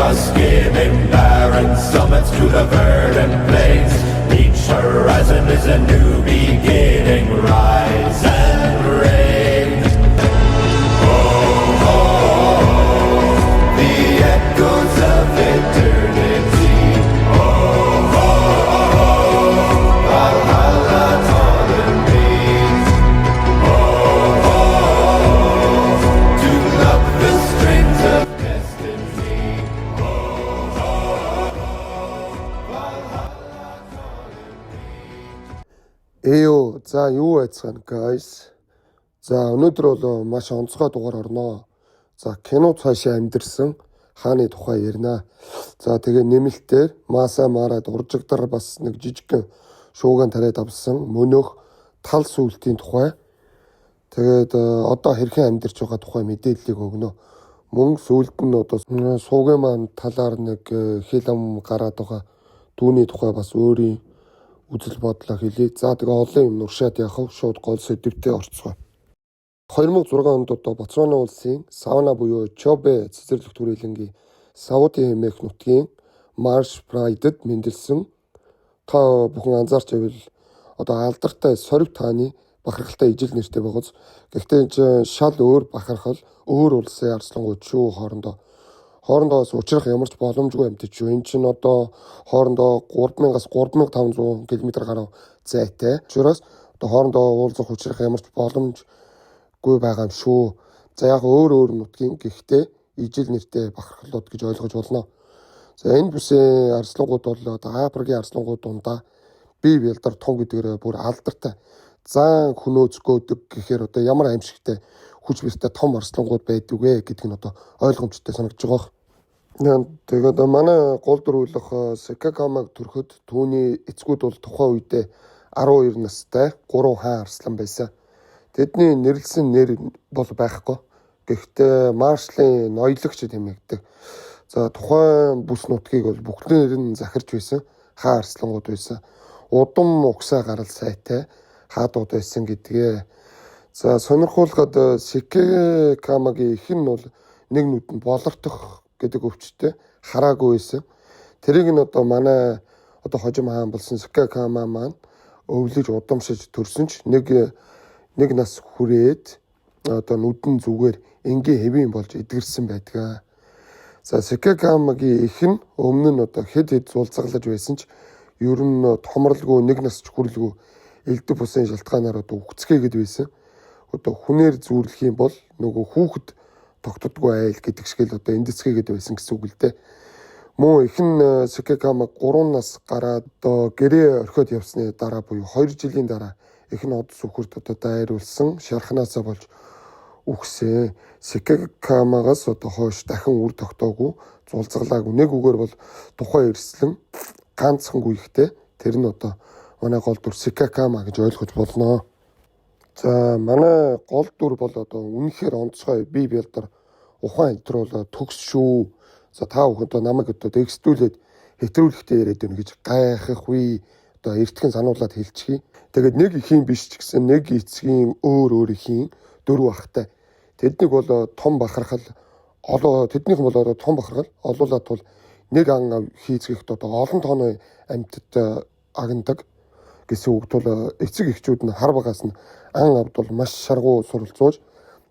The skimming barren summits to the verdant plains. Each horizon is a new beginning. Rise and reign. Oh, oh, oh, the echoes of eternity. Oh, oh, oh, Valhalla calling me. Oh, oh, oh, to love the strings of destiny. Oh, oh, oh, Valhalla calling me. Эё, за юу айцгаана guys. За өнөөдөр бол маш онцгой дугаар орноо. За кино цаашаа амьдэрсэн хааны тухай ярина. За тэгээ нэмэлтээр Маса Марад уржигдар бас нэг жижигхэн шууган тариад авсан мөнөөх тал сүлтийн тухай. Тэгээд одоо хэрхэн амьдарч байгаа тухай мэдээллийг өгнө. Мөн сүүлд нь одоо суугийн маань талаар нэг хэл ам гараад байгаа түүний тухай бас өөрийн үзэл бодлоо хэлье. За тэгээ олон юм нуршаад явах вэ? Шууд гол сэдэвтээ орцгоо. 2006 онд одоо Ботсвана улсын Савана буюу Чобе цэцэрлэг түрээлэнгийн Саути хэмээх нутгийн Марш Прайдд мэндэлсэн. Та бүхэн анзаарч байвал одоо алдартай сорвит хааны бахархалтай ижил нэртэй байгааз. Гэхдээ энэ чинь шал өөр бахархал, өөр улсын арслангууд шүү хоорондоо. Хоорондоо бас учрах ямар ч боломжгүй амьтад шүү. Энэ чинь одоо хоорондоо 3000-аас 3500 км гаруй зайтай. Учраас одоо хоорондоо уулзах учрах ямар ч боломжгүй байгаа юм шүү. За яг өөр өөр нутгийн гэхдээ ижил нэртэй бахархлууд гэж ойлгож болно. За энэ бүсийн арслангууд бол одоо Африкийн арслангууд дундаа бие бялдар том гэдгээр бүр алдартай. Зан хөнөөцгөөдөг гэхээр одоо ямар аимшигтай хүч бэртэй том арслангууд байдаг вэ гэдг нь одоо ойлгомжтой санагдаж байгаа. Тэгээд манай гол дүр болох Секакамаг төрөхөд түүний эцгүүд бол тухайн үедээ 12 настай 3 хаан арслан байсан. Тэдний нэрлсэн нэр бол байхгүй. Гэхдээ маршлын ноёлогч тэмээгдэг. За тухайн бүс нутгийг бол бүхнээр нь захирч байсан хаан арслангууд байсан. Удам угсаа гарал сайтай хаадууд байсан гэдгээ. За сонирхуулахад Секакамагийн эх нь бол нэг нүд нь болортох гэдэг өвчтэй хараагүй байсан. Тэрийг нь одоо манай одоо хожим хаан болсон Секакама маань өвлөж удамшиж төрсөн ч нэг нэг нас хүрээд одоо нүдэн зүгээр энгийн хэвийн болж эдгэрсэн байдаг. За Секакамагийн эх нь өмнө нь одоо хэд хэд зулцгалаж байсан ч ер нь томрлгүй нэг нас ч хүрлгүй элдв бусын шалтгаанаар одоо үхцгээгээд байсан. Одоо хүнээр зүүрлэх юм бол нөгөө хүүхэд тогтдоггүй айл гэдэг шиг л одоо эндцгээгээд байсан гэсэн үг л дээ. Мөн эх нь Секакама 3 нас гараад одоо гэрээ орхиод явсны дараа буюу 2 жилийн дараа эх нь од сүхэрт одоо дайруулсан шархнаасаа болж үхсэн. Секакамагаас одоо хойш дахин үр тогтоогүй зулцгалаагүй. Нэг үгээр бол тухайн эрслэн ганцхан гүйхтэй тэр нь одоо манай гол дүр Секакама гэж ойлгож болно. За манай гол дүр бол одоо үнэхээр онцгой бие бялдар ухаан хэтрүүл төгс шүү. За та бүхэн одоо намайг одоо дэгсдүүлээд хэтрүүлэхтэй яриад байна гэж гайхах үе одоо эртхэн сануулад хэлчихье. Тэгээд нэг эхийн биш ч гэсэн нэг эцгийн өөр өөр эхийн дөрөв ахтай. Тэднийг бол том бахархал олоо тэднийх бол одоо том бахархал олуулаад тул нэг ан хийцгэхэд одоо олон тооны амьтад агнадаг гэсэн үг тул эцэг эхчүүд нь хар багаас нь ан авд бол маш шаргуу суралцуулж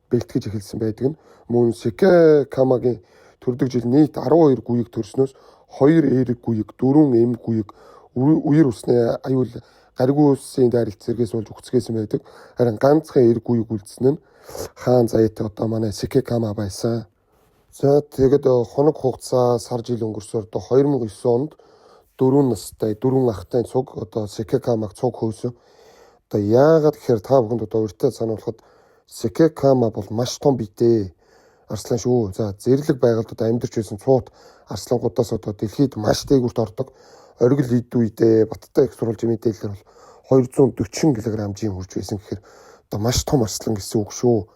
бэлтгэж эхэлсэн байдаг нь. Мөн Секакамагийн төрдөг жил нийт 12 гүйг төрснөөс 2 эерэг гүйг, 4 эм гүйг үер усны аюул гаригүй усын дайралт зэргээс болж үхцгээсэн байдаг. Харин ганцхан эерэг гүйг үлдсэн нь хаан заяатай одоо манай Секакама байсан. За тэгээд хоног хугацаа сар жил өнгөрсөөр одоо 2009 онд 4 настай 4 ахтай цуг одоо Секакамаг цуг хөөсөн. Одоо яагаад гэхээр та бүхэнд одоо урьдчилан сануулхад Секакама бол маш том биетэй арслан шүү. За зэрлэг байгальд одоо амьдарч байсан цуут арслангуудаас одоо дэлхийд маш дээгүүрт ордог. Оргил эд үедээ Баттай их сурвалжийн мэдээлэлээр бол 240 кг жин хүрч байсан гэхээр одоо маш том арслан гэсэн үг шүү.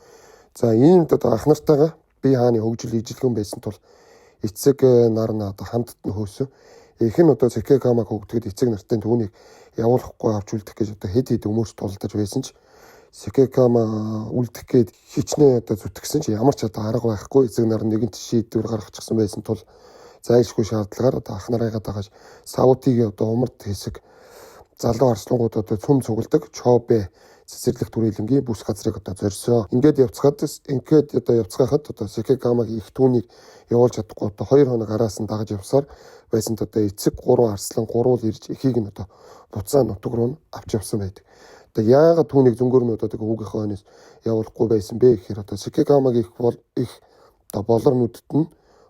За иймд одоо ах нартайгаа бие хааны хөгжил ижилхэн байсан тул эцэг нар нь одоо хамтд нь хөөсөн. Эх нь одоо Секакамаг хөгдөд эцэг нартай түүнийг явуулахгүй авч үлдэх гэж одоо хэд хэд өмөрч тулдаж байсан ч Секакама үлдэх гээд хичнээн одоо зүтгэсэн ч ямар ч одоо арга байхгүй эцэг нар нэгэнт шийдвэр гаргачихсан байсан тул Зайлшгүй шаардлагаар одоо ах нарыгаа дагаж Савутигийн одоо умард хэсэг залуу арслангууд одоо цөм цугладаг Чобе цэцэрлэг түрээлэнгийн бүс газрыг одоо зорьсоо. Ингээд явцгаад ингээд одоо явцгаахад одоо Сикигамаг их түүнийг явуулж чадахгүй одоо 2 хоног араас нь дагаж явсаар байсанд одоо эцэг 3 арслан гурвал ирж эхийг нь одоо буцаа нутаг руу авч явсан байдаг. Одоо яагаад түүнийг зөнгөөр нь одоо тэгээ хүүгийнхээ хойноос явуулахгүй байсан бэ гэхээр одоо Сикигамаг их бол их одоо болор нүдт нь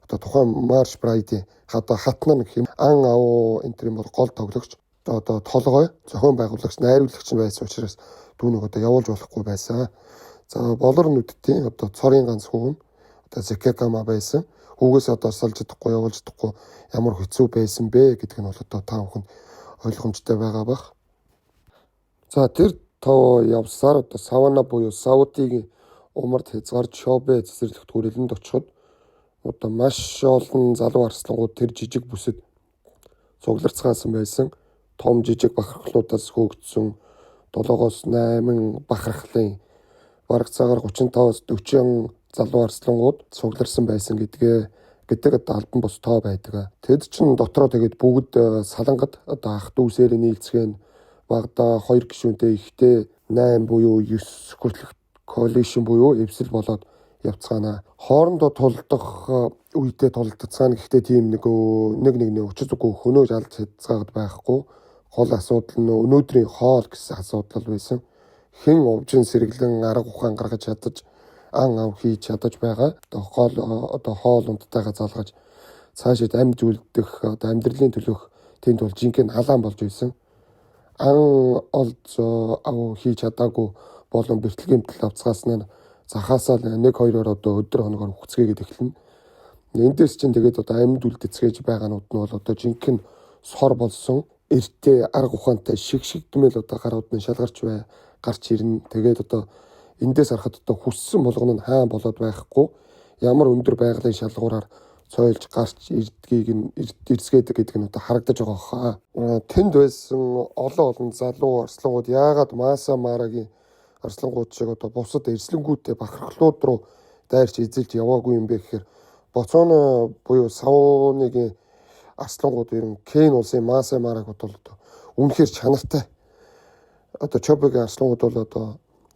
одоо тухайн Марш Брайдын хада хатнан гэх юм ан ав энэ төр юм бол гол тоглогч одоо толгой зохион байгуулагч найруулагч нь байсан учраас түүнийг одоо явуулж болохгүй байсан. За болор нүдтийн одоо цорын ганц хүүн одоо Зекекама байсан. Хүүгээс одоо салж чадахгүй явуулж чадахгүй ямар хэцүү байсан бэ гэдэг нь бол одоо та бүхэнд ойлгомжтой байгаа бах. За тэр тоо явсаар одоо Савана буюу Саудигийн умард хязгаар Чобе цэцэрлэгт хүрээлэнд очиход одоо маш олон залуу арслангууд тэр жижиг бүсэд цугларцгаасан байсан. Том жижиг бахархлуудаас хөөгдсөн 7-оос 8 бахархлын бараг цагаар 35-аас 40 залуу арслангууд цугларсан байсан гэдгээ гэдэг одоо албан бус тоо байдаг. Тэд чинь дотроо тэгээд бүгд салангад одоо ах дүүсээр нийлцгэн багада 2 гишүүнтэй ихтэй 8 буюу 9 хүртэлх коалишн буюу эвсэл болоод явцгаана. Хоорондоо тулдах үедээ тулдцгаана. Гэхдээ тийм нэг нэг нэг учир зүггүй хөнөөж алж хязгаард байхгүй. Гол асуудал нь өнөөдрийн хоол гэсэн асуудал байсан. Хэн овжин сэргэлэн арга ухаан гаргаж чадаж ан ав хийж чадаж байгаа. Одоо гол одоо хоол унттайгаа залгаж цаашид амьд үлдэх одоо амьдралын төлөөх тэнд бол жинхэнэ халаан болж байсан. Ан олз ав хийж чадаагүй болон бэртэл гэмтэл авцгаасан нь захаасаа 1 2-оор одоо өдөр хоногор үхцгээгээд эхэлнэ. Эндээс чинь тэгээд одоо амьд үлдэцгээж байгаанууд нь бол одоо жинхэнэ сор болсон эртээ арга ухаантай шиг шигдмэл одоо гарууд нь шалгарч бай гарч ирнэ. Тэгээд одоо эндээс харахад одоо хүссэн болгоно нь хаан болоод байхгүй ямар өндөр байгалийн шалгуураар цойлж гарч ирдгийг нь ирцгээдэг гэдэг нь одоо харагдаж байгаа хаа. Тэнд байсан олон олон залуу арслангууд яагаад Маса Марагийн арслангууд шиг одоо бусад эрслэнгүүтээ бахархлууд руу дайрч эзэлж яваагүй юм бэ гэхээр Боцоно буюу Савуныгийн арслангууд ер нь Кен улсын Маса Мараг бол одоо үнэхээр чанартай. Одоо Чобегийн арслангууд бол одоо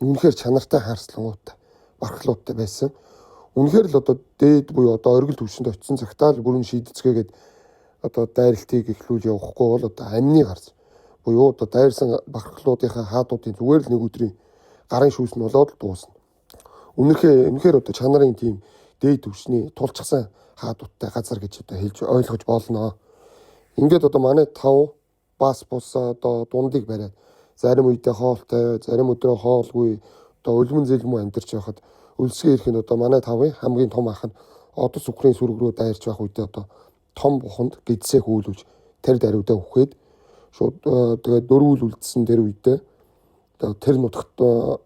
үнэхээр чанартай арслангуудтай бархлуудтай байсан. Үнэхээр л одоо дээд буюу одоо оргил түвшинд очисон цагтаа л бүрэн шийдэцгээгээд одоо дайралтыг эхлүүл явахгүй бол одоо амны гарц буюу одоо дайрсан бахархлуудынхаа хаадуудын зүгээр л нэг өдрийн гарын шүүс нь болоод л дуусна. Үнэхээр одоо чанарын тийм дээд түвшний тулчсан хаадуудтай газар гэж одоо хэлж ойлгож болно. Ингээд одоо манай тав бас бус одоо дундыг бариад зарим үедээ хоолтой, зарим өдрөө хоолгүй одоо өлмөн зэлмүү амьдарч байхад өлсгөө ирэхэд одоо манай тавын хамгийн том ах нь одос үхрийн сүрэг рүү дайрч байх үедээ одоо том буханд гидсээ хүүлүүлж тэр даруйдаа үхээд шууд тэгээд дөрвөл үлдсэн тэр үедээ одоо тэр нутагт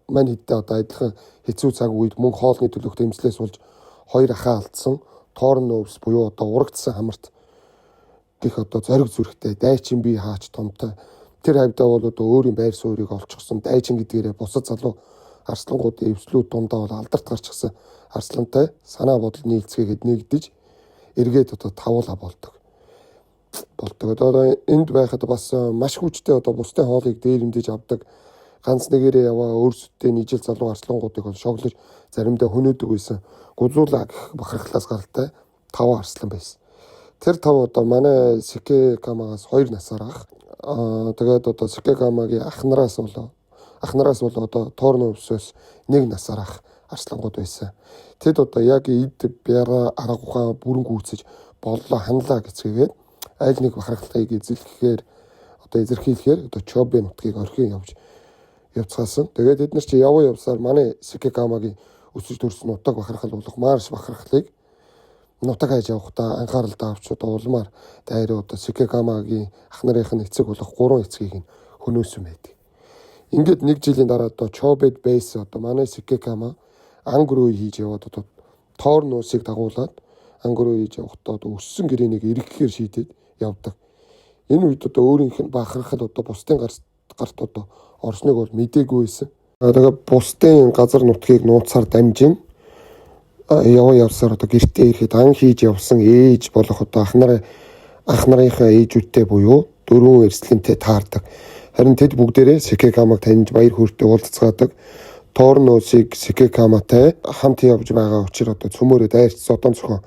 мань хэдтэй одоо адилхан хэцүү цаг үед мөн хоолны төлөх дэмжлээс болж хоёр ахаа алдсан тоорн өвс буюу одоо урагдсан хамарт гих одоо зориг зүрхтэй дайчин би хаач томтой тэр хавьдаа бол одоо өөрийн байр суурийг олчихсон дайчин гэдгээрээ бусад залуу арслангуудын эвслүүд дундаа бол алдарт гарчихсан арслантай санаа бодол нийлцгээгээд нэгдэж эргээд одоо тавуулаа болдог. Одоо энд байхад бас маш хүчтэй одоо бусдын хоолыг дээрэмдэж авдаг ганц нэгээрээ яваа өөрсдөө нийжил залуу арслангуудыг бол шоглож заримдаа хөнөөдөг байсан. Гузуула гэх бахархлаас гаралтай 5 арслан байсан. Тэр тав одоо манай Сикекамагаас 2 насаар ах. Тэгээд одоо Сикекамагийн ах нараас бол одоо Торно өвсөөс 1 насаар ах арслангууд байсан. Тэд одоо яг эд бяра арга ухаан бүрэн гүйцэж боллоо ханлаа гэцгээгээд аль нэг бахархлыг эзэлхэхээр одоо эзэрхийлэхээр одоо Чобе нутгийг орхин явж явцгаасан. Тэгээд эд нар чи яваа явсаар манай Сикекамагийн өсөж төрсөн нутаг бахархал болох Марш бахархлыг нутаг хайж явахдаа анхааралдаа авч одоо улмаар дайраа одоо Сикекамагийн ах нарын нь эцэг болох 3 эцгийг нь хөнөөсөн байдаг. Ингээд нэг жилийн дараа одоо Чобед бейс одоо манай Сикекама ангруу хийж яваад одоо Торнусыг дагуулад ангруу хийж явахдаа одоо өссөн гэрээнийг эргэхээр шийдээд явдаг. Энэ үед одоо өөрийнх нь бахархал одоо бусдын гарт одоо орсныг бол мдээгүй байсан. Тэгээ бусдын газар нутгийг нууцаар дамжин Яваа явсаар одоо гэртээ ирэхэд ан хийж явсан ээж болох одоо ах нарынхаа ээжүүдтэй буюу дөрвөн эрсдэлэнтэй таардаг. Харин тэд бүгдээрээ Сэкэгамаг таньж баяр хөөртэй уулзцаадаг. Торносыг Сэкэгаматай хамт явж байгаа учир одоо цөмөөрөө дайрч зодон цохон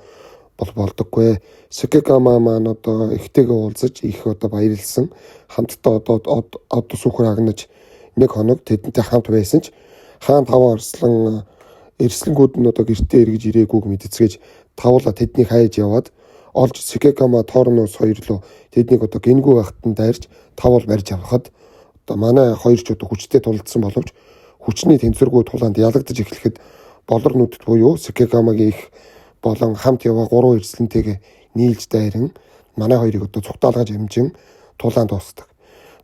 бол болдоггүй. Сэкэгама маань одоо эхтэйгээ уулзаж их одоо баярлсан. Хамтдаа одоо сүүхэр агнаж нэг хоног тэдэнтэй хамт байсан ч хаан таван арслан эрслэнгүүд нь одоо гэртээ эргэж ирээгүйг мэдцгээж тавуулаа тэднийг хайж яваад олж Сэкэгама Торнос хоёр руу тэднийг одоо гингүй байхад нь дайрч тавуул барьж авахад одоо манай хоёр ч одоо хүчтэй тулдсан боловч хүчний тэнцвэргүй тулаанд ялагдаж эхлэхэд болор нүдт буюу Сэкэгамагийн их болон хамт яваа гурван эрсдэлэнтэйгээ нийлж дайран манай хоёрыг одоо цугтаалгаж амжин тулаан дуустдаг.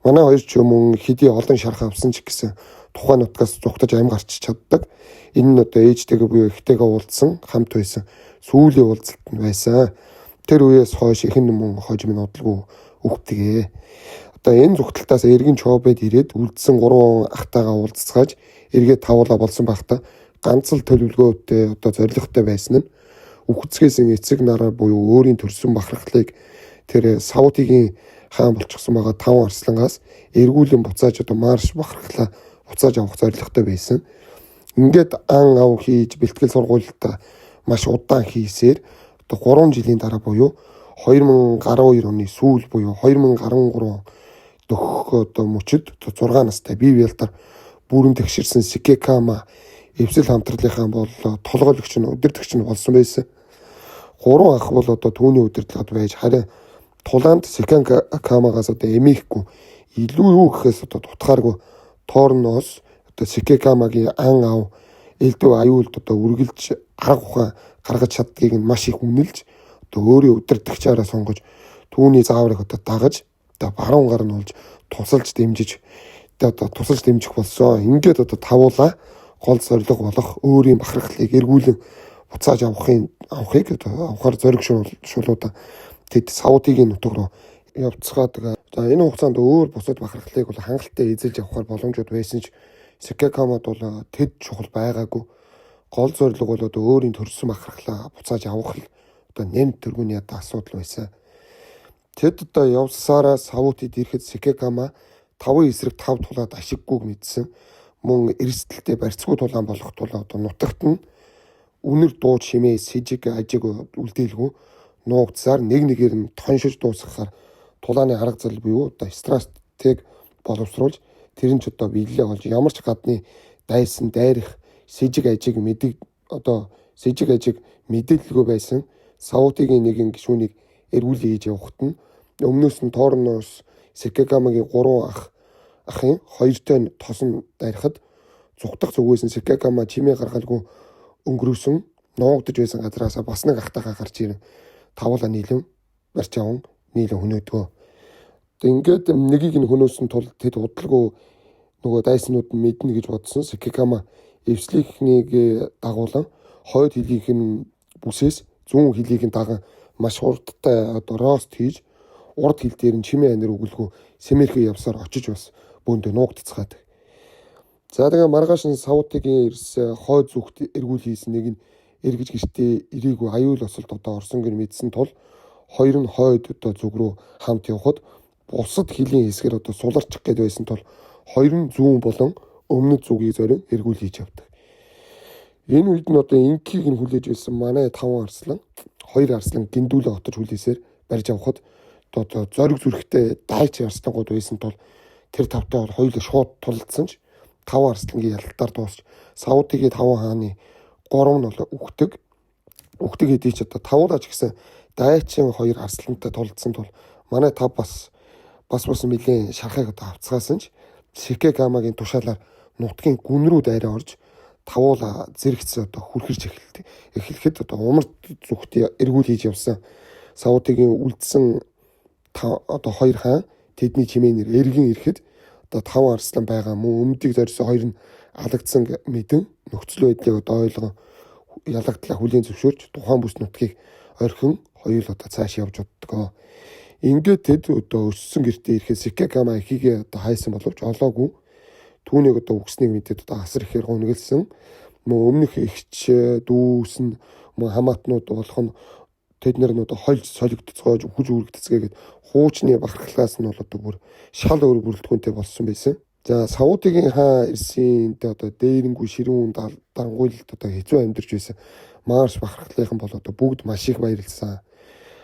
Манай хоёр ч юм хэдий олон шарх авсан ч гэсэн тухайн нутгаас зүхтаж ам гарч чаддаг. Энэ нь одоо ээжтэйгээ буюу эхтэйгээ уулзсан, хамт байсан сүүлийн уулзалт нь байсан. Тэр үеэс хойш ихэн мөн хожим минь удалгүй үхдэг. Одоо энэ зүхталтаас эргэн Чобед ирээд үлдсэн гурван ахтайгаа уулзцгааж эргээд тавуулаа болсон байхдаа ганц л төлөвлөгөөтэй одоо зорилготой байсан нь үхцгээсэн эцэг нараа буюу өөрийн төрсөн бахархлыг тэр Саутигийн хаан болчихсон байгаа таван арслангаас эргүүлэн буцааж одоо марш бахархлаа буцааж авах зорилготой байсан. Ингээд ан ав хийж бэлтгэл сургуультай маш удаан хийсээр одоо 3 жилийн дараа буюу 2012 оны сүүл буюу 2013 дөхөх одоо мөчөд 6 настай бие биелдар бүрэн тэгшэрсэн Сэкэгама эвсэл хамтралынхаа бол толгойлогч нь удирдагч нь болсон байсан. Гурван ах бол одоо түүний удирдлагад байж харин тулаанд Сэкэгамагаас одоо эмээхгүй илүү юу гэхээс одоо дутхааргүй Торноос одоо Сэкэгамагийн ан ав элдв аюулд одоо үргэлж арга ухаан гаргаж чаддгийг нь маш их үнэлж одоо өөрийн удирдагчаараа сонгож түүний зааврыг одоо дагаж одоо баруун гар нь болж тусалж дэмжиж одоо тусалж дэмжих болсон. Ингээд одоо тавуулаа гол зорилго болох өөрийн бахархлыг эргүүлэн буцааж авахыг одоо авахар зориг шулуудаа тэд Саудигийн нутаг руу явцгаадаг. За энэ хугацаанд өөр бусад бахархлыг бол хангалттай эзэлж авахар боломжууд байсан ч Сэкэгамад бол тэд чухал байгаагүй. Гол зорилго бол одоо өөрийн төрсөн бахархлаа буцааж авах л одоо нэм төргөний одоо асуудал байсан. Тэд одоо явсараа Саудид ирэхэд Сэкэгама 5 эсрэг 5 тулаад ашиггүйг мэдсэн. Мөн эрсдэлтэй барьцгүй тулаан болох тул одоо нутагт нь үнэр дуу чимээ сэжиг ажиг үлдээлгүй нуугдсаар нэг нэгээр нь тоншиж дуусгахаар тулааны арга зал буюу одоо стратеги боловсруулж тэр нь ч одоо биелэлээ олж ямар ч гадны дайсан дайрах сэжиг ажиг мэдэг одоо сэжиг ажиг мэдээлэлгүй байсан Саудигийн нэгэн гишүүнийг эргүүлээ хийж явахад нь өмнөөс нь Торноос Сэкэгамагийн гурван ахын хоёртой нь тосон дайрахад зүхтах зүгээс нь Сэкэгама чимээ гаргалгүй өнгөрөөсөн нуугдаж байсан газраасаа бас нэг ахтайгаа гарч ирэн тавуулаа нийлэн барьж аван нийлэн хөнөөдгөө. Ингээд нэгийг нь хөнөөсөн тул тэд удалгүй нөгөө дайснууд нь мэднэ гэж бодсон. Сэкэгама эвслийнхнийг дагуулan хойд хилийнх нь бүсээс зүүн хилийг нь даган маш хурдтай одоо рост хийж урд хил дээр нь чимээ анир өглөгөө сэмэрхий явсаар очиж бас бөөндөө нуугдцгаадаг. За тэгээ маргааш нь Саудигийн эрс хойд зүгт эргүүл хийсэн нэг нь эргэж гэртээ ирээгүй аюул осолд одоо орсон гэр мэдсэн тул хоёр нь хойд одоо зүг рүү хамт явхад бусад хилийн хэсгээр одоо суларчих гээд байсан тул хоёр нь зүүн болон өмнөд зүгийг зорин эргүүл хийж явдаг. Энэ үед нь одоо инкийг нь хүлээж байсан манай таван арслан хоёр арслан гиндүүлээ отож хүлээсээр барьж авахад одоо зориг зүрхтэй дайч арслангууд байсан тул тэр тавтай бол хоёулаа шууд тулалдсан ч таван арслангийн ялалтаар дуусч Саудигийн таван хааны гурав нь бол үхдэг. Үхдэг хэдий ч одоо тавуулаач гэсэн дайчин хоёр арслантай тулалдсан тул манай тав бас нэлээд шархыг одоо авцгаасан ч Сэкэгамагийн тушаалаар нутгийн гүн рүү дайраа орж тавуулаа зэрэгцээ одоо хүрхэрч эхэлдэг. Эхлэхэд одоо умард зүгт эргүүл хийж явсан Саудигийн үлдсэн одоо хоёр хаан тэдний чимээнээр эргэн ирэхэд одоо таван арслан байгаа мөн өмдийг зорьсон хоёр нь алагдсан мэдэн нөхцөл байдлыг одоо ойлгон ялагдлаа хүлийн зөвшөөрч тухайн бүс нутгийг орхин хоёул одоо цааш явж уддаг. Ингээд тэд одоо өссөн гэртээ ирэхэд Сэкэгама эхийгээ одоо хайсан боловч олоогүй. Түүнийг одоо үгснийг мэдээд одоо асар ихээр гунигэлсэн. Мөн өмнөх эгч дүүс нь мөн хамаатнууд болох нь тэд нар нь одоо хольж солигдцоож үхэж үргэлдэцгээгээд хуучны бахархлаас нь бол одоо бүр шал өөр бүрэлдэхүүнтэй болсон байсан. За Саудигийн хаан ирсэнтэй одоо дээрэнгүй ширүүн дарангуйлалд одоо хэцүү амьдарч байсан Марш бахархлынхан бол одоо бүгд маш их баярлсан.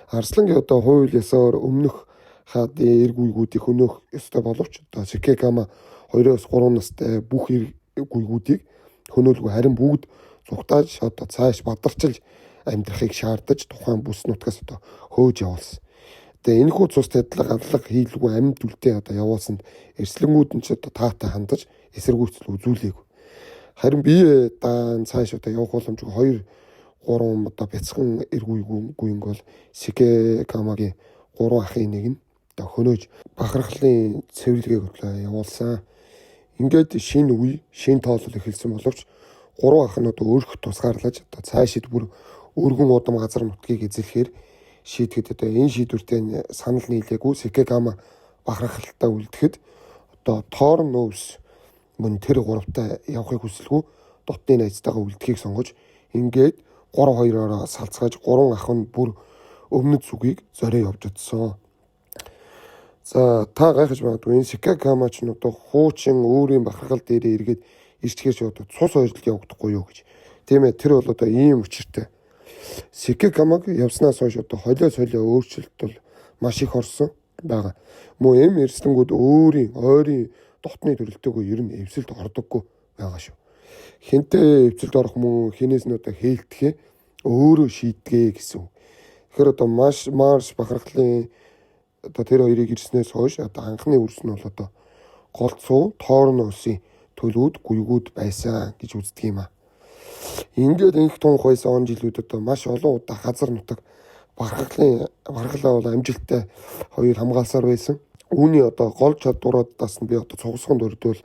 Арслангийн одоо хууль ёсоор өмнөх хаадын эрг үеигүүдийг хөнөөх ёстой боловч одоо Сикекама 2-3 настай бүх эрг үеигүүдийг хөнөөлгүй, харин бүгд зугтааж одоо цааш бадарчилж амьдрахыг шаардаж тухайн бүс нутгаас одоо хөөж явуулсан. Тэгээ энэхүү цус тадлага аллага хийлгүй амьд үлдээ одоо явуулсанд эрслэнгүүд нь ч одоо таатай хандаж эсэргүүцэл үзүүлээгүй. Харин бие даан цааш одоо явах боломжгүй 2 3 одоо бяцхан эргүйгүйнг бол Сикекамагийн 3 ахын нэг нь одоо хөнөөж бахархлын цэвэрлэгээг одоо явуулсан. Ингээд шинэ үе, шинэ тоолол эхэлсэн боловч 3 ах нь одоо өөрөх тусгаарлаж одоо цаашид бүр өргөн удам газар нутгийг эзлэхээр шийдэхэд одоо энэ шийдвэртэй санал нийлээгүй Сикекама бахархалтай үлдэхэд одоо Торн өвс мөн тэр гуравтай явахыг хүсэлгүй дотны найзтайгаа үлдэхийг сонгож ингээд 3-2-ороо салцгааж 3 ах нь бүр өмнөд зүгийг зорио явж одсон. За та гайхаж магадгүй, энэ Сикекама ч одоо хуучин өөрийн бахархал дээрээ эргээд ирчихээр ч одоо цус хоёрлол явагдахгүй юу гэж. Тийм ээ, тэр бол одоо ийм учиртай. Сикекамаг явснаас хойш одоо холио солио өөрчлөлт бол маш их орсон байгаа. Мөн эм эрслэнгүүд өөрийн ойрын дотны төрөлтөөгөө ер нь эвсэлд ордоггүй байгаа шүү. Хинтээ эвсэлд орох мөн хинээс нь одоо хээлдэхээ өөрөө шийдгээ гэсэн үг. Тэгэхээр одоо маш Марс бахархлын одоо тэр хоёрыг ирснээс хойш одоо анхны үрс нь бол одоо голцуу Торн улсын төлөвүүд гүйгүүд байсан гэж үздэг юм а. Ингээд инх тунх байсан он жилүүд одоо маш олон удаа газар нутаг бархлын бархлаа бол амжилттай хоёр хамгаалсаар байсан. Үүний одоо гол чадваруудаас нь би одоо цугсган дурдвал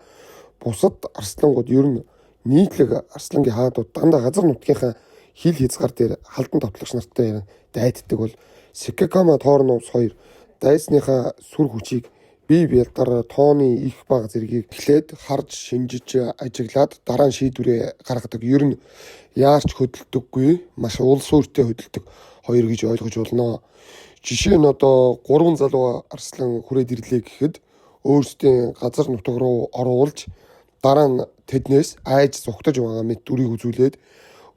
бусад арслангууд ер нь нийтлэг арслангийн хаадууд дандаа газар нутгийнхаа хил хязгаар дээр халдан товтлогч нартай дайддаг бол Сикекама Торн ус хоёр дайсныхаа сүр хүчийг бие бялдар тооны их баг зэргийг эхлээд харж шинжиж ажиглаад дараа нь шийдвэрээ гаргадаг. Ер нь яарч хөдөлдөггүй, маш улс үүртэй хөдөлдөг хоёр гэж ойлгож болно. Жишээ нь одоо 3 залуу арслан хүрээд ирлээ гэхэд өөрсдийн газар нутаг руу оруулж дараа нь тэднээс айж зугтаж байгаа мэт дүрийг үзүүлээд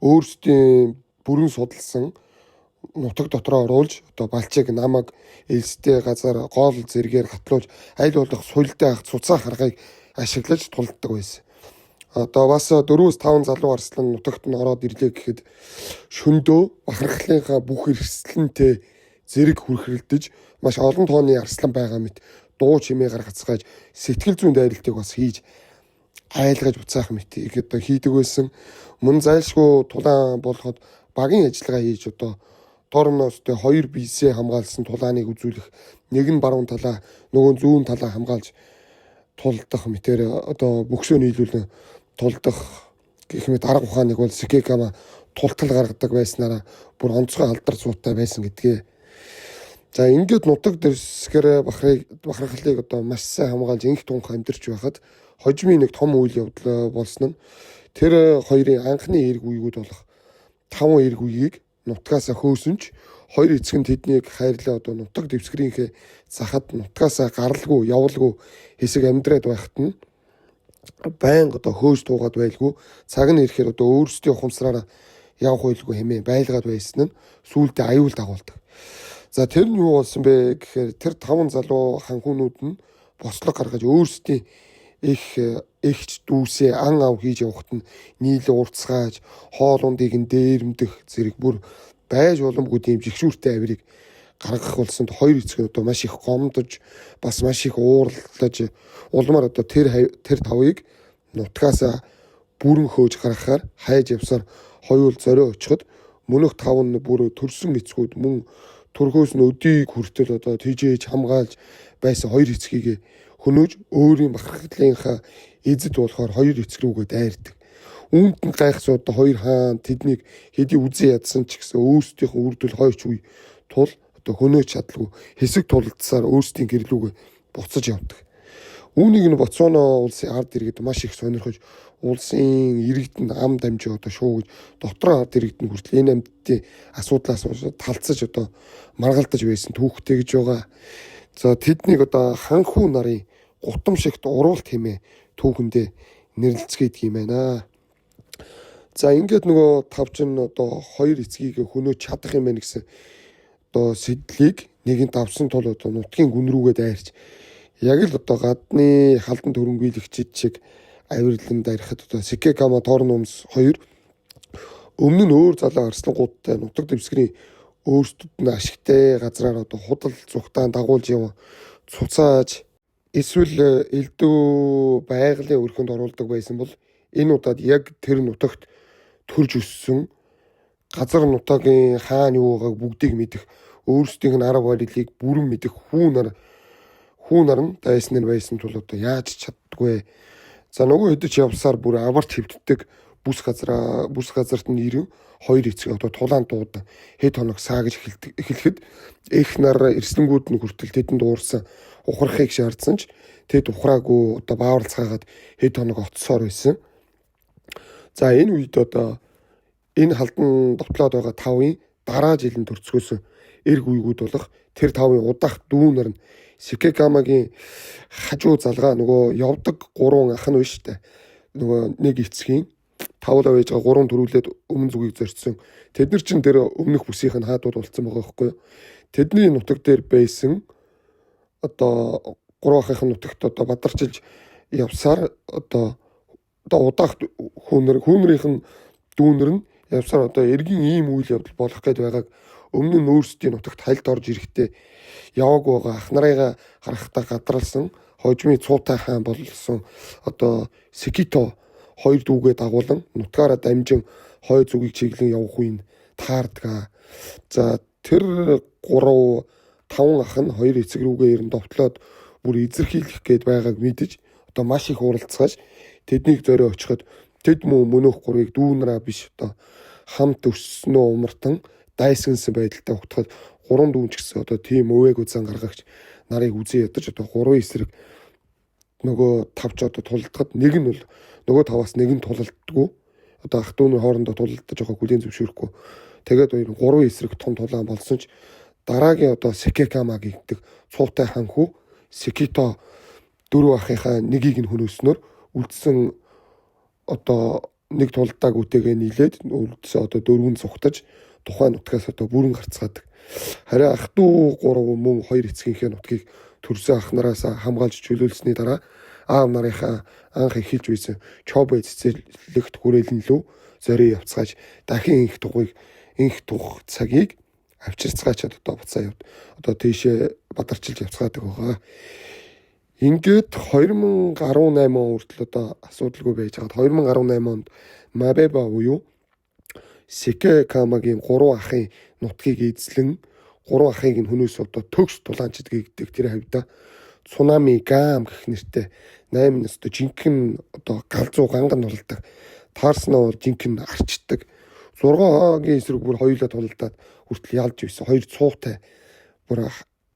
өөрсдийн бүрэн судалсан нутаг дотроо оруулж одоо балчиг намаг элстэй газар гол зэргээр хатлуулж аль болох султай ах цуцаа харгыг ашиглаж тулддаг байсан. Одоо бас 4-5 залуу арслан нутагт нь ороод ирлээ гэхэд шөндөө бахархлынхаа бүх эрсдлэнтэй зэрэг хүрхрэлдэж маш олон тооны арслан байгаа мэт дуу чимээ гаргацгааж сэтгэл зүйн дайралтыг бас хийж айлгаж буцаах мэт их одоо хийдэг байсан. Мөн зайлшгүй тулаан болоход багийн ажиллагаа хийж одоо Торностой хоёр биесээ хамгаалсан тулааныг үзүүлэх, нэг нь баруун талаа, нөгөө зүүн талаа хамгаалж тулдах мэтэр одоо бөксөө нийлүүлэн тулдах гэх мэт арга ухааныг бол Сикекама тултал гаргадаг байснараа бүр онцгой алдар зуутай байсан гэдгээ. За ингээд нутаг дэвсгэр бахархлыг одоо маш сайн хамгаалж инх тунх амьдарч байхад хожимын нэг том үйл явдал болсон нь тэр хоёрын анхны эрг үеигүүд болох 5 эрг үеийг нутгаасаа хөөсөн ч хоёр эцэг нь тэднийг хайрлаа одоо нутаг дэвсгэрийнхээ захад нутгаасаа гаралгүй явалгүй хэсэг амьдраад байхад нь байнга одоо хөөж туугаад байлгүй, цаг нь ирэхээр одоо өөрсдийн ухамсараараа явах байлгүй хэмээн байлгаад байсан нь сүүлдээ аюул дагуулдаг. За тэр нь юу болсон бэ гэхээр тэр 5 залуу ханхүүнүүд нь бослог гаргаж өөрсдийн их эгч дүүсээ ан ав хийж явахад нь нийлэн уртсгааж хоол ундыг нь дээрэмдэх зэрэг бүр байж боломгүй тийм жигшүүртэй авирыг гаргах болсонд хоёр эцэг нь одоо маш их гомдож бас маш их уурлаж улмаар одоо тэр тавыг нутгаасаа бүрэн хөөж гаргахаар хайж явсаар хоёул зорио очиход мөнөх тав нь бүр төрсөн эцгүүд мөн төрхөөс нь өдийг хүртэл одоо тижээж хамгаалж байсан хоёр эцгийг хөнөөж өөрийн бахархлынхаа эзэд болохоор хоёр эцэг рүүгээ дайрдаг. Үүнд нь гайхсан одоо хоёр хаан тэднийг хэдий үзэн ядсан ч гэсэн өөрсдийнхөө үрдэл хойч үе тул одоо хөнөөж чадалгүй хэсэг тулалдсаар өөрсдийн гэрлүүгээ буцаж явдаг. Үүнийг нь Ботсвана улсын ард иргэд маш их сонирхож улсын иргэд нь ам дамжуу одоо шуугиж дотроо ард иргэд нь хүртэл энэ амьтдын асуудлаас талцаж одоо маргалдаж байсан түүхтэй гэж байгаа. За тэднийг одоо ханхүү нарын гутамшигт уруулт хэмээн түүхэндээ нэрлэлцгээдэг юм байна. За ингээд нөгөө тавч нь одоо хоёр эцгийг хөнөөж чадах юм байна гэсэн одоо сэдлийг нэгэнт авсан тул одоо нутгийн гүн рүүгээ дайрч яг л одоо гадны халдан төрөнгөйлөгчид шиг авирлан дайрахад одоо Секекама Торнумс хоёр өмнө нь өөр залуу арслангуудтай нутаг дэвсгэрийн өөрсдөд нь ашигтай газраар одоо худал зүхтаан дагуулж яв цуцааж эсвэл элдв байгалийн өрхөнд оруулдаг байсан бол энэ удаад яг тэр нутагт төрж өссөн газар нутагийн хаана юу байгааг бүгдийг мэдэх өөрсдийнх нь арга барилыг бүрэн мэдэх хүү нар нь дайснаар байсан тул одоо яаж чаддгүй. За нөгөө хэдий ч явсаар бүр аварч хэвддэг бүс газарт нь ирэн хоёр эцэг одоо тулаан дууд хэд хоног саагж эхлэхэд эх нар эрслэнгүүд нь хүртэл тэдэнд уурсан ухрахыг шаардсан ч тэд ухраагүй одоо бааварлцгаагаад хэд хоног оцсоор байсан. За энэ үед одоо энэ халдан довтлоод байгаа тавын дараа жилийн төрцгөөсөн эрг үеигүүд болох тэр тавын удаах дүүнер нь Секекамагийн хажуу залгаа нөгөө явдаг гурван ах нь биш үү? Нөгөө нэг эцгийн тавлаа байж байгаа гурван төрүүлээд өмнө зүгийг зорьсон. Тэд нар чинь тэр өмнөх бүсийнх нь хаадууд болцсон байгаа байхгүй юу? Тэдний нутаг дээр байсан одоо гурван ахын нутагт одоо бадарчилж явсаар одоо удаах хүүнэрийнх нь дүүнер нь явсаар одоо эргийн ийм үйл явдал болох гээд байгааг өмнө нь өөрсдийн нутагт хальт орж ирэхдээ яваагүй байгаа ах нарыгаа харахтаа гадралсан хожмын цуутай хаан болсон одоо Секито хоёр дүүгээ дагуулan нутгаараа дамжин хой зүгийг чиглэн явах үе нь таардаг. За тэр 3 5 ах нь хоёр эцэг рүүгээ ирэн довтлоод бүр эзэрхийлэх гээд байгааг мэдэж одоо маш их уралцгааж тэднийг зорио очиход тэд мөн мөнөөх гурвыг дүүнраа биш одоо хамт өсснөө умартан дайсагнсан байдалтай угтахад гурван дүүн ч гэсэн одоо тийм өвээг үзэн гаргагч нарыг үзэн ядаж одоо гурван эсрэг нөгөө тавч одоо тулалдахад нэг нь бол нөгөө таваас нэг нь тулалддаггүй. Одоо ах дүүнэр хоорондоо тулалдаж байгаа хүлийн зөвшөөрөхгүй. Тэгээд хоёр гурван эсрэг том тулаан болсон ч дараагийн одоо Секекама гэгддэг цуутай ханхүү Секито дөрөв ахынхаа нэгийг нь хөнөөснөөр үлдсэн одоо нэг тулдаагүйтэйгээ нийлээд үлдсэн одоо дөрвөн цугтаж тухайн нутгаас одоо бүрэн гарцгаадаг. Харин ах дүү гурав мөн хоёр эцгийнхээ нутгийг төрсөн ах нараас хамгаалж чөлөөлсөний дараа аав нарынхаа анх эхэлж байсан Чобо цэцэрлэгт хүрээлэн лөө зорио явцгааж дахин инх тугыг инх тух цагийг авчирцгаачаад одоо буцаа явд. Одоо тийшээ бадарчилж явцгаадаг байгаа. Ингээд 2018 он хүртэл одоо асуудалгүй байж байгаад 2018 онд Мабеба буюу Секекамагийн гурван ахын нутгийг эзлэн гурван ахыг нь хөнөөс одоо төгс тулаанчид гэгддэг тэр хавьда цунами гам гэх нэртэй 8 настай жинхэнэ одоо галзуу ганган тулдаг. Таарснаа бол жинхэнэ арчдаг. 6-гийн эсрэг бүр хоёулаа тулалдаад хүртэл ялж байсан. Хоёр цуутай бүр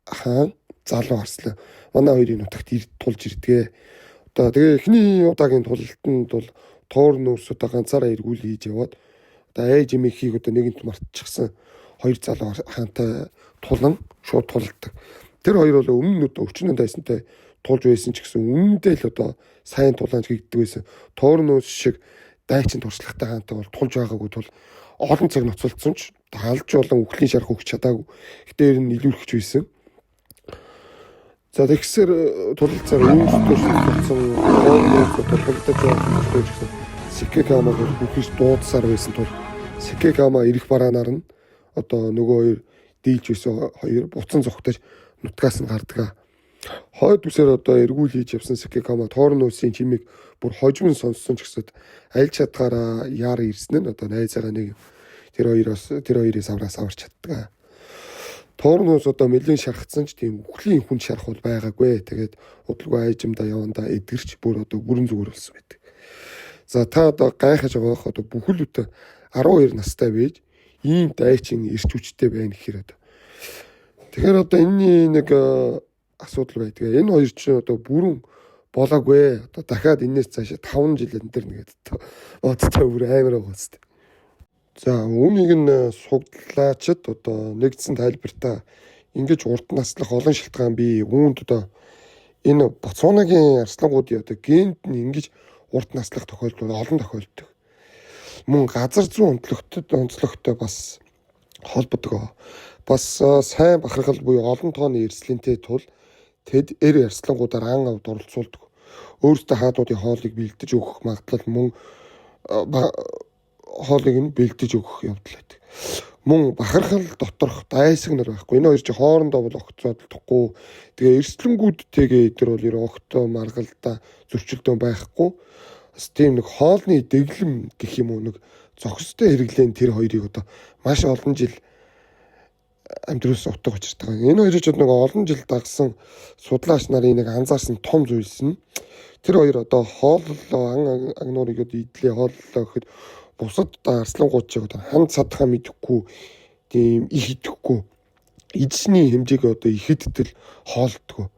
хаан залуу арслан манай хоёрын нутагт тулж ирдэг. Одоо тэгээ эхний удаагийн тулалтанд бол тоор нөөс одоо ганцаараа эргүүл хийж яваад одоо ээж эмийнхийг одоо нэгэнт мартчихсан хоёр залуу хаантай тулан шууд тулалдаг. Тэр хоёр бол өмнө нь одоо өчнөн дайсантай тулж байсан ч гэсэн үнэндээ л одоо сайн тулаанч гэгддэг байсан. Тоор нөөс шиг дайчин туршлагатай хаантай бол тулж байгаагүй тул олон цаг ноцолдсон ч халж болон үхлийн шарх өгч чадаагүй. Гэтэ ер нь илүүрхэж байсан. За тэгсэр тулалцаар өөрсдөө шийдсэн тоор нөөс одоо тулдаж байгаа хүмүүс ч гэсэн Секекамаг бол бүхийж дуудсаар байсан тул Секекама ирэх бараанаар нь одоо нөгөө хоёр дийлж байсан хоёр буцан зогтож нутгаас нь гардаг. Хойд үсээр одоо эргүүл хийж явсан Секекама тоор нөөсийн чимийг бүр хожим сонссон ч гэсэд аль чадгаараа яар ирсэн нь одоо найзаагаа нэг тэр хоёрын савраас аварч чаддаг. Тоор нөөс одоо нэлээд шархацсан ч тийм үхлийн хүн шарах бол байгаагүй. Тэгээд удалгүй айжмдаа явандаа эдгэрч бүр одоо бүрэн зүгээр болсон байдаг. За та одоо гайхаж байгаа бох одоо бүхэл бүтэн 12 настай байж ийм дайчин ирч хүчтэй байна гэхээр одоо. Тэгэхээр одоо энэний нэг асуудал байдаг. Энэ хоёр чинь одоо бүрэн Болоогүй. Одоо дахиад энэс цаашаа 5 жил энэ төр нэгэд бодтой бүр амар байгаа зү. За үүнийг нь судлаачид одоо нэгдсэн тайлбартаа ингэж урт наслах олон шалтгаан бий. Үүнд одоо энэ Ботсванагийн арслангуудын одоо генд нь ингэж урт наслах тохиолдол олон тохиолддог. Мөн газар зүйн онцлогтой бас холбогддог. Бас сайн бахархал буюу олон тооны эрсдлэнтэй тул тэд эр арслангуудаар ан авд оролцуулдаг. Өөрсдөө хаадуудын хоолыг бэлдэж өгөх магадлал мөн хоолыг нь бэлдэж өгөх явдал байдаг. Мөн бахархал доторх дайсаг нар байхгүй. Энэ хоёр чи хоорондоо бол огцоодохгүй. Тэгээ эрсдлэнгүүдтэйгээ эдгээр бол ер огт маргалдаа зөрчилдөөн байхгүй. Бас тийм нэг хоолны дэглэм гэх юм уу нэг зохистой хэрэглээнд тэр хоёрыг одоо маш олон жил амьдруулсан утга учиртай. Энэ хоёрыг ч нэг олон жил дагсан судлаач нарын нэг анзаарсан том зүйлс нь тэр хоёр одоо хооллоо ан агнуурыг одоо идлээ хооллоо гэхэд бусад одоо арслангууд чиг одоо ханд садхаа мэдэхгүй тийм их идэхгүй эдсний хэмжээг одоо ихэдтэл хоолдгоо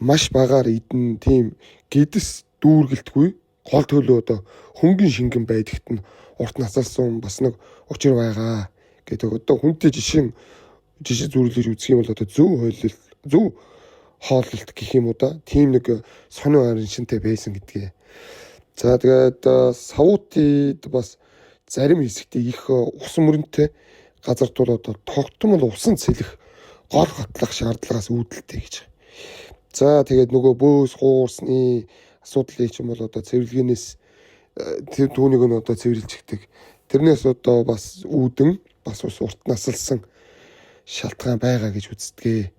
маш багаар идэн тийм гэдэс дүүргэлтгүй гол төлөө одоо хөнгөн шингэн байдагт нь урт насалсан бас нэг учир байгаа гэдэг. Одоо хүнтэй жишээ жишээ зүрлэж үзэх юм бол одоо зөв хойлол зөв хооллолт гэх юм уу да. Тийм нэг сонин араншинтай байсан гэдгээ. За тэгээд Саутид бас зарим хэсэгтээ их ус мөрөнтэй газар тул одоо тогтмол усан цэлэх гол готлох шаардлагаас үүдэлтэй гэж. За тэгээд нөгөө бөөс хуурсны асуудлыг ч юм бол одоо цэвэрлэгээнээс тэр түүнийг нь одоо цэвэрлж өгдөг. Тэрнээс одоо бас үүдэн бас ус урт насалсан шалтгаан байгаа гэж үздэг.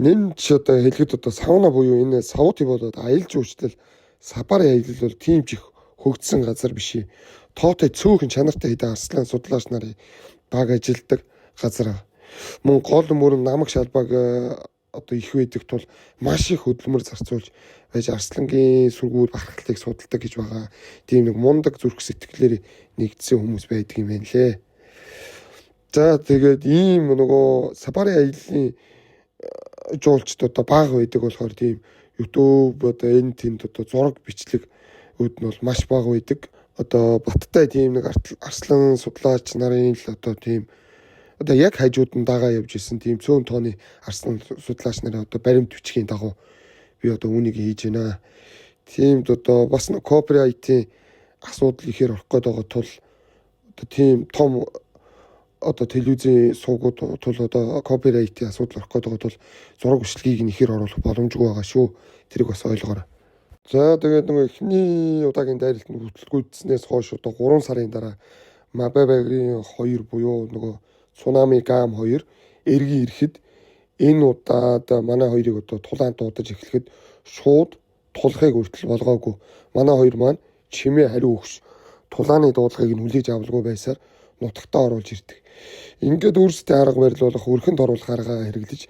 Нэн ч одоо хэлэхэд одоо сауна буюу энэ саути болоод аялал жуулчлал сафари аялал бол тийм ч их хөгжсөн газар биш. Тоотой цөөхөн чанартай хэдэн арслан судлаач нарын баг ажилдаг газар. Мөн гол мөрөн намаг шалбааг одоо их байдаг тул маш их хөдөлмөр зарцуулж байж арслангийн сүргүүр бахархлыг судалдаг гэж байгаа. Тийм нэг мундаг зүрх сэтгэлээр нэгдсэн хүмүүс байдаг юм байна лээ. За тэгээд ийм нөгөө сафари аяллаа жуулчд одоо бага байдаг болохоор тийм YouTube одоо энэ тэнд одоо зураг бичлэг үүд нь бол маш бага байдаг. Одоо баттай тийм нэг арслан судлаач нарын л одоо тийм одоо яг хажууд нь дагаа явж исэн тийм цөөн тооны арслан судлаач нарын одоо баримт бичгийн дагуу би одоо үүнийг хийж байна. Тиймд одоо бас copyright-ийн асуудал ихээр орох гээд байгаа тул одоо тийм том одоо телевизийн сувгууд тул одоо copyright-ийн асуудал орох гээд байгаа тул зураг бичлэгийг нь ихээр оруулах боломжгүй байгаа шүү. Тэрийг бас ойлгоорой. За тэгээд нөгөө эхний удаагийн дайралт нь бүтэлгүйтснээс хойш одоо 3 сарын дараа Мабабагийн 2 буюу нөгөө цунами гам 2 эргэн ирэхэд энэ удаад манай хоёрыг одоо тулаан дуудаж эхлэхэд шууд тулахыг хүртэл болгоогүй. Манай хоёр маань чимээ хариу өгч тулааны дуудлагыг нь хүлээж авалгүй байсаар нутагтаа оруулж ирдэг. Ингээд өөрсдийн арга барил болох өрхөнд оруулах аргаа хэрэглэж